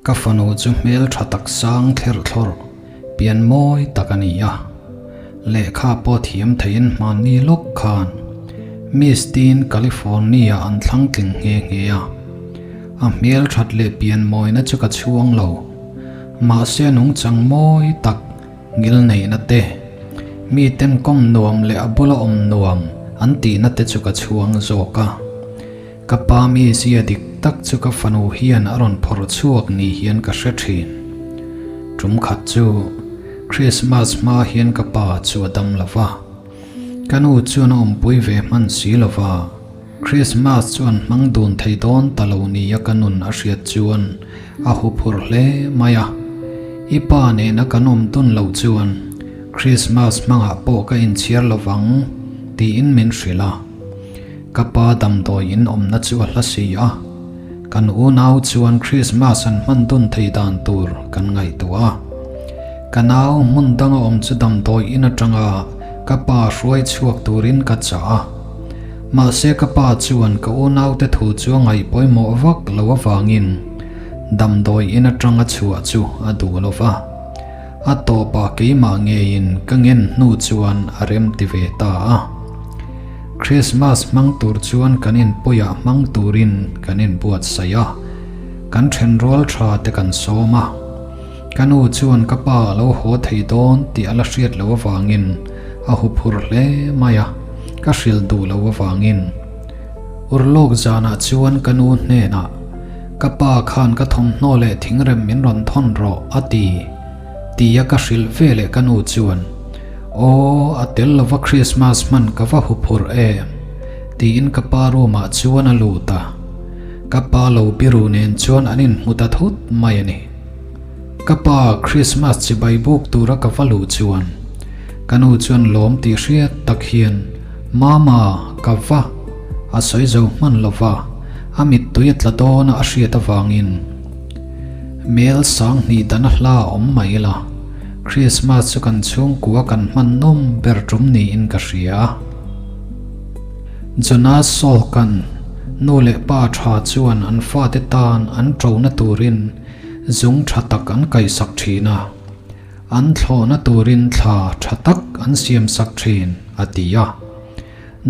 Ka fanu chu hmel tha tak sang thlerh thlawrh, pian mawi tak a ni a. Lehkha pawh thiam theiin hmanni lawk khan Miss Teen California an thlang tling nghe nghe a. A hmel that leh pian mawina chu ka chhuang lo. Mahse nungchang mawi tak ngil neihna te, miten kawm nuam leh a bula awm nuam an tihna te chu ka chhuang zawk a. Ka pa mizia dik tak chu ka fanu hian a rawn phawrh chhuak ni hian ka hre thin. Tum khat chu Christmas hma hian ka pa chu a dam lo va, ka nu chuan a awmpui ve hman si lo va, Christmas chu an hmang dun thei dawn ta lo nia ka nun a hriat chuan a huphurh hle mai a. I pa nena kan awm dun loh chuan Christmas hmangah pawh ka inchhiar lo vang tiin min hrilh a. Ka pa damdawi in awmna chu a hla si a, kan unau chuan Christmas an hman dun thei dan tur kan ngaihtuah a. Ka nau hmun danga awm chu damdawi in atanga ka pa hruai chhuak turin ka chah a. Mahse ka pa chuan ka unaute thu chu a ngaih pawimawh vak lo avangin damdawi in atanga chhuah chu a duh lo va. A tawpah keimah ngeiin ka ngen hnu chuan a rem ti ve ta a. Christmas hmang tur chuan kan inpuiah hmang turin kan inbuatsaih a, kan thenrual tha te kan sawm a. Ka nu chuan ka pa a lo haw thei dawn tih a la hriat loh avangin a huphurh hle mai a, ka hrilh duh loh avangin. Urlawk zanah chuan ka nu hnenah, Ka pa khan ka thawmhnaw leh thingrem min rawn thawn rawh a ti, tia ka hrilh ve leh ka nu chuan, Aw, a tel lova Christmas hman ka va huphurh em? tiin ka pa room ah chuan a lut a. Ka pa lo biru nen chuan an inhmu ta thut mai a ni. Ka pa Christmas chibai buk tura ka va luh chuan ka nu chuan lawm tih hriat tak hian, Mama, ka va a sawi zo hman lova, a mittui a tla dawn a a hriat avangin Mel sanghnih dana hla a awm mai ila, Christmas chu kan chhungkua kan hman nawm ber tum niin ka hria. Jonas Salk-a'n nu leh pa tha chuan an fate tan an ṭona turin zung tha tak an kaihsak thin a, an thlawhna turin thla tha tak an siamsak thin, a ti a.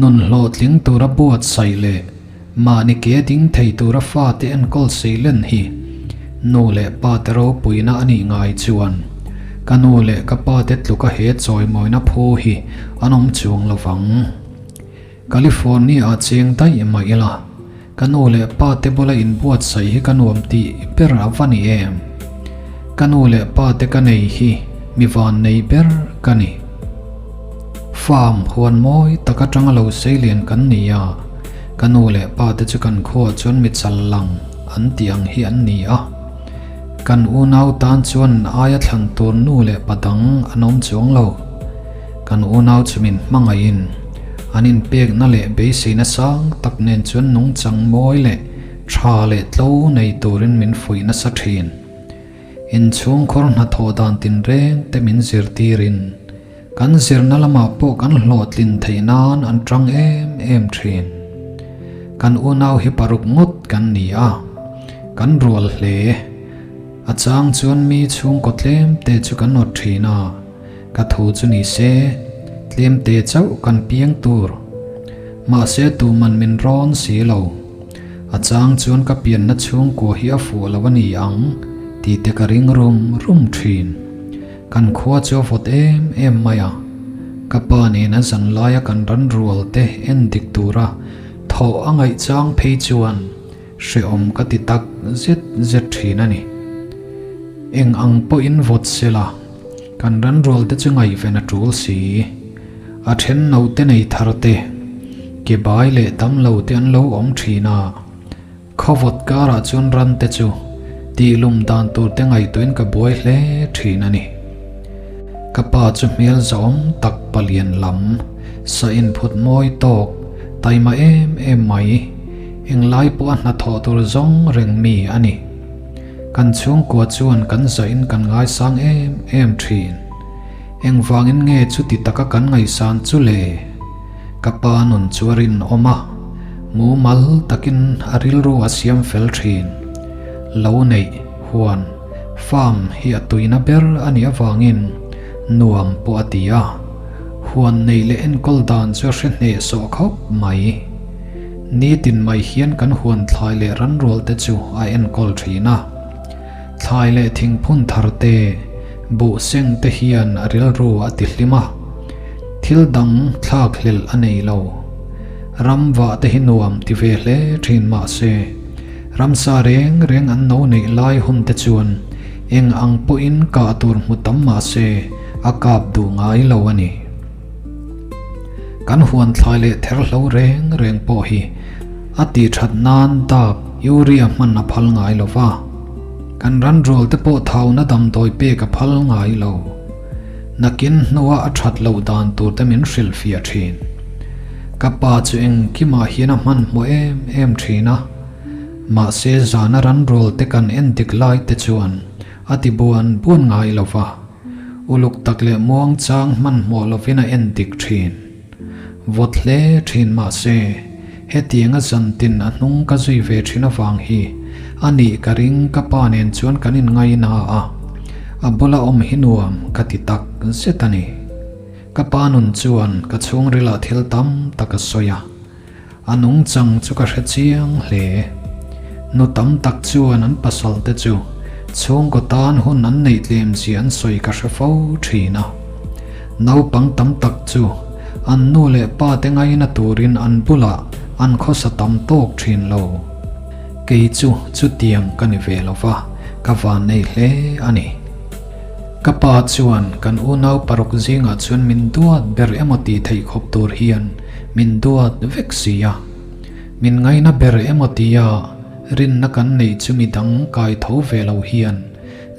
Nun hlawhtling tura buatsaih leh mahni ke ding thei tura fate enkawl seilen hi nu leh pate ropuina a nih ngai chuan ka nu leh ka pate tluka he chawimawina phu hi an awm chuang lo vang. California-ah cheng daih mah ila ka nu leh pate bula inbuatsaih hi ka nuam tih ber a va ni em? Ka nu leh pate ka nei hi mi vannei ber ka ni. Farm huan mawi tak atanga lo seilian kan ni a, ka nu leh pa te chu kan khuaah chuan mi chal lang an tih ang hi an ni a. Kan unau tan chuan aia thlan tur nu leh pa dang an awm chuang lo. Kan unau chu min hmangaihin an inpekna leh beiseina sang tak nen chuan nungchang mawi leh tha leh tlo nei turin min fuih nasa thin. Inchhungkhur hnathawh dan tinreng te min zirtirin Kan zirna lamah pawh kan hlawhtlin theih nan an tang em em thin. Kan unau hi paruk ngawt kan ni a, kan rual hle. A chang chuan mi chhungkaw tlem te chu kan awt thin a, ka thu chu ni se, tlem te chauh kan piang tur. Mahse tuman min rawn si lo. A chang chuan ka pianna chhungkua hi a fuh lo a ni ang tih te ka ring rum rum thin. Kan khua chu a vawt em em mai a, ka pa nena zan laia kan ran rual te en dik tura thawh a ngaih chang phei chuan hrehawm ka ti tak zet zet thin a ni. Eng ang pawhin vawt sela, kan ran rual te chu ngaihven a tul si. A then naute nei thar te, ke bai leh damlo te an lo awm thin a. Khawvawt karah chuan ran te chu tihlum dan tur te ngaihtuahin ka buai hle thin a ni. Ka pa chu hmel zawm tak palian lam, sa inphut mawi tawk, taima em em mai, englai pawh a hnathawh tur zawng reng mi a ni. Kan chhungkua chuan kan zahin kan ngaisang em em thin. Engvangin nge chuti taka kan ngaihsan chu le? Ka pa nun chu a rinawm a, mumal takin a rilru a siam fel thin. Lo neih, huan, farm, hi a tuina ber a nih avangin nuam pawh a ti a, huan neih leh enkawl dan chu a hre hneh sawh khawp mai. Nitin mai hian kan huan thlai leh ranrual te chu a enkawl thin a. Thlai leh thingphun thar te, buh seng te hian a rilru a ti hlim a, thil dang thlak hlelh a nei lo. Ram vah te hi nuam ti ve hle thin mah se, ramsa reng reng an no neih lai hun te chuan eng ang pawhin kah tur hmu tam mah se a kap duh ngai lo a ni. Kan huan thlai leh therhlo reng reng pawh hi a tih that nan dap urea hman a phal ngai lo va, kan ranrual te pawh thauna damdawi pek a phal ngai lo. Nakin hnua a that loh dan tur te min hrilhfiah thin. Ka pa chu engkimah hian a hmanhmawh em em thin a, mahse zana ranrual te kan en dik lai te chuan a ti buan buan ngai lo va. Uluk tak leh muangchang hmanhmawh lovin a en dik thin. Vawt hle thin mahse, hetianga zantin a hnung ka zui ve thin avang hi a nih ka ring ka pa nen chuan kan inngaina a, a bula awm hi nuam ka ti tak zet a ni. Ka pa nun chuan ka chhungrilah thil tam tak a sawi a. A nungchang chu ka hre chiang hle. Nu tam tak chuan an pasal te chu chhungkaw tan hun an neih tlem zia an sawi ka hre fo thin a. Naupang tam tak chu an nu leh pa te ngaina turin an bulah an khawsa tam tawk thin lo. Kei chu chutiang ka ni ve lo va, ka vannei hle a ni. Ka pa chuan kan unau paruk zingah chuan min duat ber emaw tih theih khawp tur hian Min duat vek si a. Min ngaina ber emaw tia rinna kan neih chu mi dang kai tho ve lo hian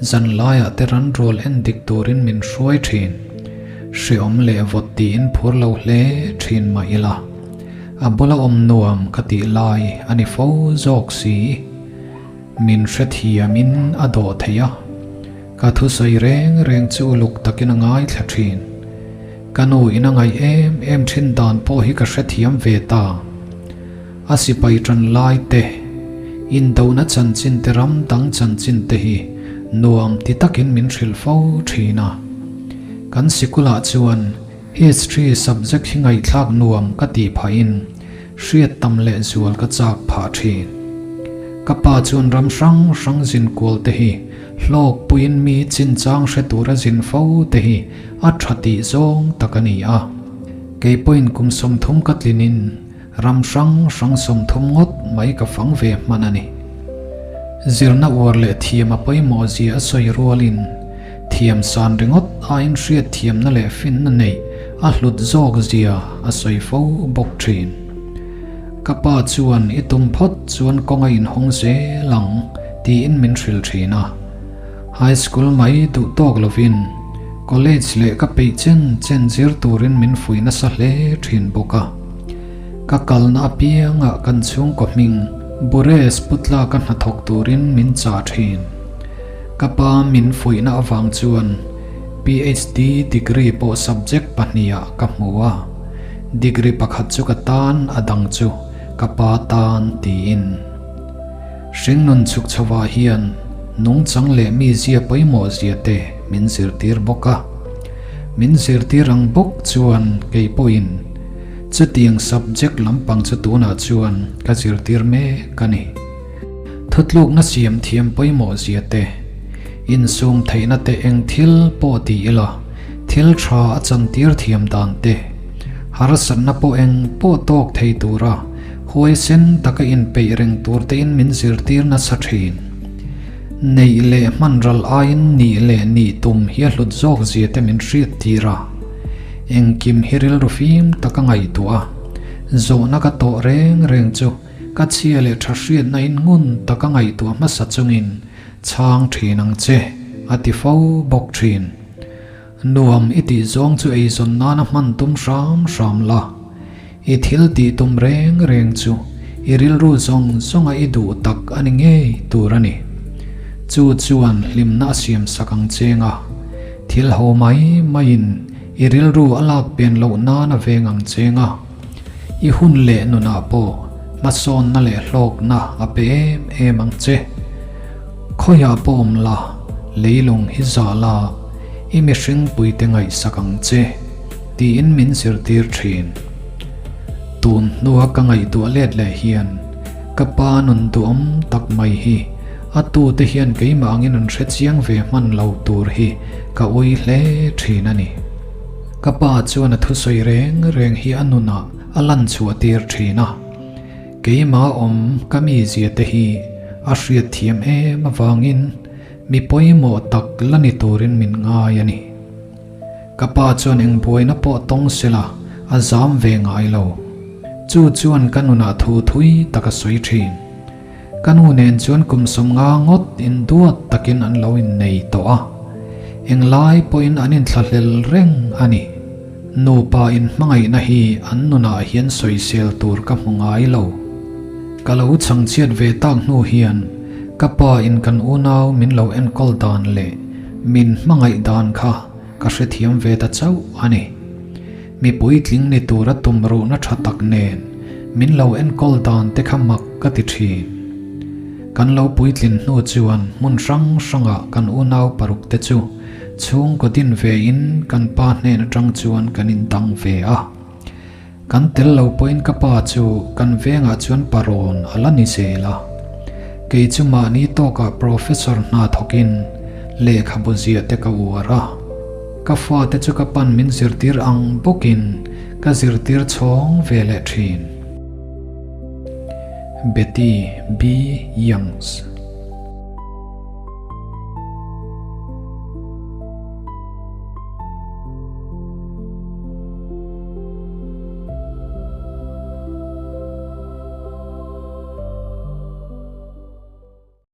zanlaiah te ranrual en dik turin min hruai thin. Hreawm leh vawt tiin phur lo hle thin mah ila. A bula awm nuam ka tih lai a ni fo zawk si. Min hrethiamin a dawh thei a. Ka thusawi reng reng chu uluk takin a ngaithla thin. Ka nu in a ngaih em em thin dan pawh hi ka hrethiam ve ta. A sipai tan lai te, indona chanchin te ram dang chanchin te hi nuam ti takin min hrilh fo thin a. Kan sikulah chuan History subject hi ngaihthlak nuam ka tih phahin hriat tam leh zual ka chak phah thin. Ka pa chuan ram hrang hrang zin kual te hi hlawk puiin mi chinchang hre tura zin fo te hi A tha tih zawng tak a ni a, kei pawhin kum 30 ka tlinin ram hrang hrang 30 ngawt mai ka fang ve hman a ni. Zirna uar leh thiam a pawimawh zia a sawi rualin thiam san ringawt aiin hriat thiamna leh finna neih a hlut zawk zia a sawi fo bawk thin. Ka pa chuan i tum phawt chuan kawng a inhawng zel ang tiin min hrilh thin a. High school mai duh tawk lovin college leh ka peih chen chen zir turin min fuih nasa hle thin bawk a. Ka kalna apiangah kan chhungkaw hming Bures putla ka hnathawk turin min chah thin. Ka pa min fuihna avang chuan PhD degree pawh subject pahnihah ka hmu a, degree pakhat chu ka tan a dang chu ka pa tan tiin. Hringnun chhuk chhovah hian nungchang leh mizia pawimawh zia te min zirtir bawk a. Min zirtir ang bawk chuan kei pawhin chutiang subject lampang chu tunah chuan ka zirtir mek a ni. Thutlukna siam thiam pawimawh zia te, insum theihna te eng thil pawh ti ila thil tha a chantir thiam dan te, harsatna pawh eng pawh tawk thei tura Huaisen taka inpeih reng tur tein min zirtir nasa thin. Neih leh hman ral aiin nih leh nih tum hi a hlut zawk zia te min hriat tir a. Engkim hi rilru fim taka ngaihtuah a, zawhna ka tawh reng reng chu ka chhia leh tha hriatna in ngun taka ngaihtuah hmasa chungin chhang thin ang che, a ti fo bawk thin. Nuam i tih zawng chu eizawn nana hman tum hram hram la. I thil tih tum reng reng chu i rilru zawng zawnga i duh tak a ni ngei tur a ni. Chu chuan hlimna a siam sak ang cheng a, thil ho mai maiin i rilru a lak pen loh nan a veng ang cheng a. I hun leh nunah pawh hmasawnna leh hlawkna a pe em em ang che. Khawiah pawh awm la, leilung hi zah la, i mihring puite ngaihsak ang che, tiin min zirtir thin. Tun hnua ka ngaihtuah let leh hian ka pa nun duhawm tak mai hi a tute hian keimah angin an hre chiang ve hman lo tur hi ka ui hle thin a ni. Ka pa chuan a thusawi reng reng hi a nunah a lan chhuah tir thin a. Keimah awm ka mizia te hi a hriat thiam em avangin mi pawimawh tak la ni turin min ngai a ni. Ka pa chuan eng buaina pawh tawng sela a zam ve ngai lo. Chu chuan ka nunah thu thui tak a sawi thin. Ka nu nen chuan kum 50 ngawt in duat takin an lo innei tawh a. Englai pawhin an inthlahlel reng a ni. Nupa inhmangaihna hi an nunah hian sawisel tur ka hmu ngai lo. Ka lo chhangchhiat ve tak hnu hian ka pa in kan unau min lo enkawl dan leh min hmangaih dan kha ka hrethiam ve ta chauh a ni. Mi puitling ni tura tumruhna tha tak nen min lo enkawl dan te kha mak ka ti thin. Kan lo puitlin hnu chuan hmun hrang hrangah kan unau paruk te chu chhungkaw din ve in kan pa hnen atang chuan kan indang ve a. Kan tel lo pawhin ka pa chu kan vengah chuan parawn a la ni zel a. Kei chu mahni tawkah professor hna thawkin lehkhabu ziah te ka uar a. Ka fate chu ka pan min zirtir ang bawkin ka zirtir chhawng ve leh thin. Betty B. Youngs.